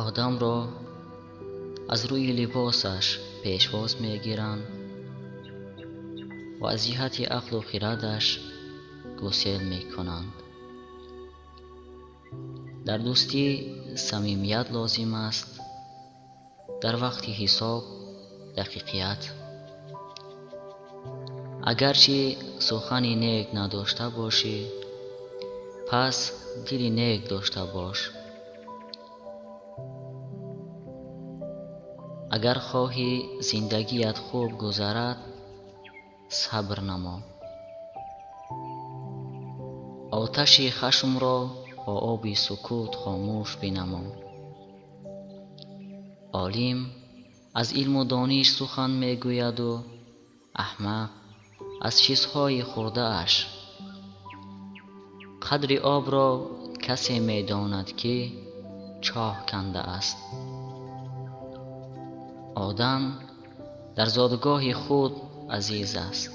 Одамро аз рӯи либосаш пешвоз мегиранд ва аз ҷиҳати ақлу хирадаш гусел мекунанд. Дар дӯстӣ самимият лозим аст, дар вақти ҳисоб дақиқият. Агарчи сухани нек надошта бошӣ, пас дили нек дошта бош. Агар хоҳӣ зиндагият хуб гузарад, сабр намо. Оташи хашмро бо оби сукут хомӯш бинамо. Олим аз илму дониш сухан мегӯяду аҳмақ аз чизҳои хурдааш. Қадри обро касе медонад, ки чоҳ кандааст. Одам дар зодгоҳи худ азиз аст.